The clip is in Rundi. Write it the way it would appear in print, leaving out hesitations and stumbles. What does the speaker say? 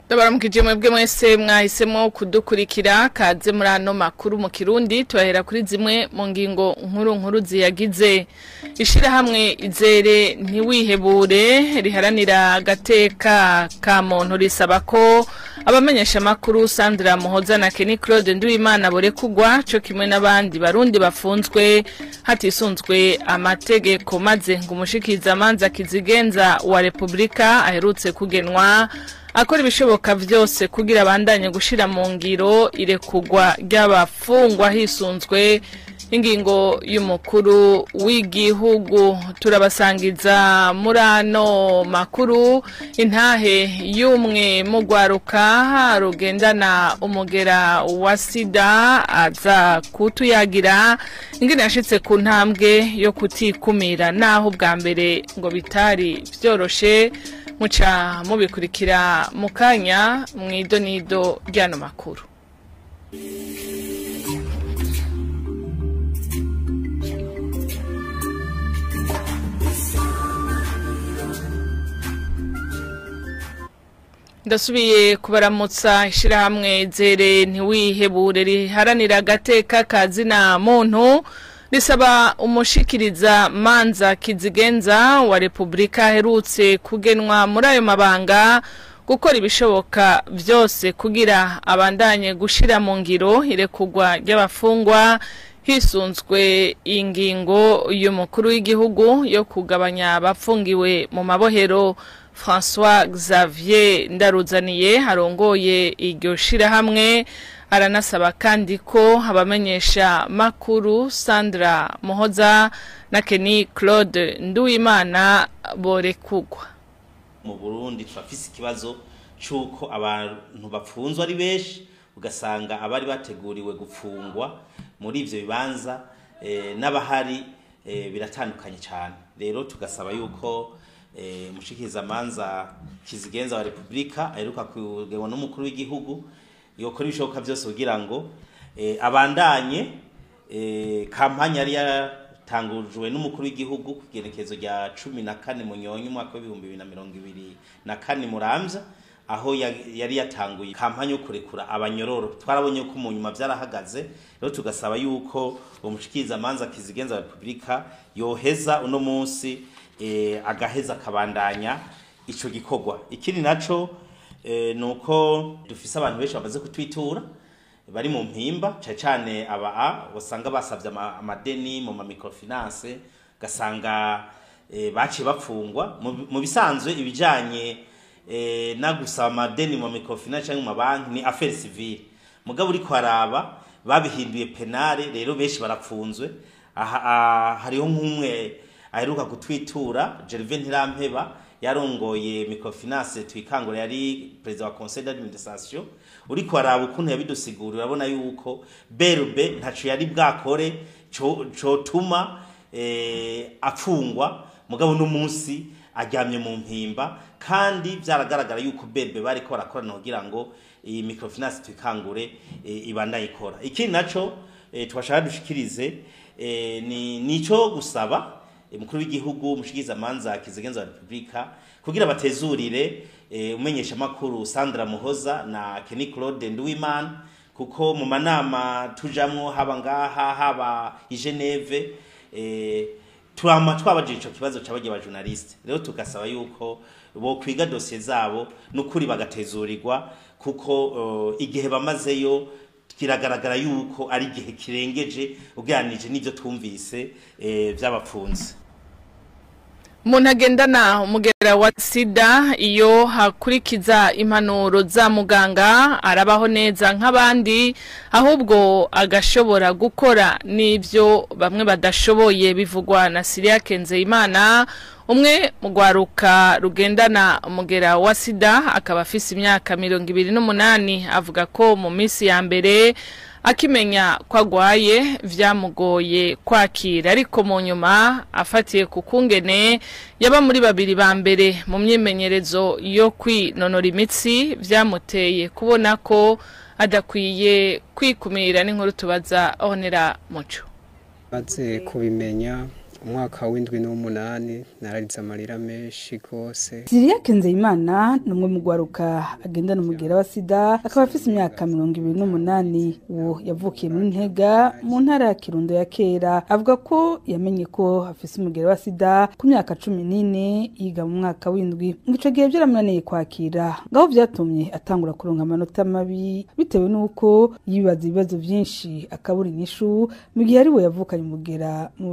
Ndabaramukije mwebwe mwese mwahisemo kudukurikira kaze muri ano makuru mu Kirundi. Tuhera kuri zimwe mu ngingo nkuru nkuru ziyagize. Ishirahamwe Izere Ntiwihebure riharanira agateka ka muntu risaba ko abamenyesha makuru Sandra Muhoza na Kenny Claude Nduwimana borekugwa co kimwe n'abandi barundi bafunzwe hatisunzwe amategeko, maze ngo umushikiza manza kizigenza wa Republika aherutse kugenwa akora ibishoboka vyose kugira abandanye gushira mu ngiro irekugwa ry'abafungwa hisunzwe ingingo y'umukuru w'igihugu. Turabasangiza muri ano makuru intahe y'umwe mu rwaruka rugendana umugera wa sida aza kutuyagira ingene yashitse ku ntambwe yo kutikumira, naho ubwa mbere ngo bitari vyoroshe. Muca mubikurikira mukanya mwidonido ryano makuru. Ndasubiye kubaramutsa. Ishirahamwe Izere Ntiwihebure riharanira agateka kazina muntu risaba umushikiriza manza kizigenza wa Republika aherutse kugenwa muri ayo mabanga gukora ibishoboka vyose kugira abandanye gushira mu ngiro irekugwa ry'abafungwa hisunzwe ingingo y'umukuru w'igihugu yo kugabanya abafungiwe mu mabohero. François Xavier Ndaruzaniye harongoye iryo shirahamwe aranasaba kandi ko abamenyesha makuru Sandra Muhoza na Kenny Claude Nduwimana borekugwa. Mu Burundi turafise ikibazo c'uko abantu bapfunzwe ari benshi, ugasanga abari bateguriwe gupfungwa muri ivyo bibanza n'abahari biratandukanye cyane. Rero tugasaba yuko umushikiriza manza kizigenza wa Republika aheruka kugenwa n'umukuru w'igihugu yokora ibishoboka byose kugira ngo abandanye kampanye yari yatangujwe n'umukuru w'igihugu ku igenekerezo rya 14 Munyonyo umwaka w'ibihumbi 2024 Muramvya, aho yari yatanguye kampanye yo kurekura abanyororo. Twarabonye ko mu nyuma vyarahagaze. Rero tugasaba yuko umushikiriza manza kizigenza wa Republika yoheza uno munsi agaheza akabandanya ico gikorwa. Ikindi naco nuko dufise abantu benshi bamaze kutwitura bari mu mpimba, cane cane aba wasanga basavye amadeni mu ma microfinance, gasanga baciye bapfungwa. Mu bisanzwe ibijanye na gusaba amadeni mu microfinance canke mu mabanki ni affaire civile, mugabo uriko araba babihinduye penale, rero benshi barapfunzwe. Aha hariho nk'umwe aheruka kutwitura, Gervais Ntirampeba, yarongoye microfinance Twikangura, yari president wa conseil d'administration. Uriko araba ukuntu yabidusigura, urabona yuko berube ntaco yari bwakore cotuma apfungwa, mugabo n'umunsi aryamye mu mpimba, kandi vyaragaragara yuko berube bariko barakorana kugira ngo iyi microfinance Twikangure ibandanye ikora. Ikindi naco twashaka dushikirize ni nico gusaba umukuru w'igihugu, umushikiriza manza kizigenza wa Republika, kugira batezurire umenyesha makuru Sandra Muhoza na Kenny Claude Nduwimana, kuko mu manama tujamwo haba ngaha haba i Geneve twama twabajije ico kibazo c'abagiye ba journaliste. Rero tugasaba yuko bo kwiga dossier zabo nukuri bagatezurirwa, kuko igihe bamazeyo kiragaragara yuko ari igihe kirengeje ugereranije n'ivyo twumvise vy'abapfunzi. Umuntu agendana umugera wa sida iyo hakurikiza impanuro za muganga arabaho neza nk'abandi, ahubwo agashobora gukora n'ivyo bamwe badashoboye, bivugwa na Cyriaque Nzeyimana, umwe mu rwaruka rugendana umugera wa sida, akaba afise imyaka 28. Avuga ko mu minsi ya mbere akimenya ko agwaye vyamugoye kwakira, ariko mu nyuma afatiye ku kungene yaba muri babiri ba mbere mu myimenyerezo yo kwinonora imitsi vyamuteye kubona ko adakwiye kwikumira. N'inkuru tubaza Honera Muco. Maze kubimenya Umwaka w'indwi n'umunani nararize amarira menshi gose. Siriya Nzeyimana ni umwe mu gwaruka agendana umugera wa sida, akaba afise imyaka 28. Uwo yavukiye muri Ntega mu ntara ya Kirundo ya kera. Avuga ko yamenye ko afise umugera wa sida ku myaka 14, yiga mu mwaka w'indwi. Ngo ico gihe vyaramunaniye kwakira, ngaho vyatumye atangura kuronka amanota mabi bitewe n'uko yibaza ibibazo vyinshi akabura inyishu, mu gihe ari we yavukanye umugera mu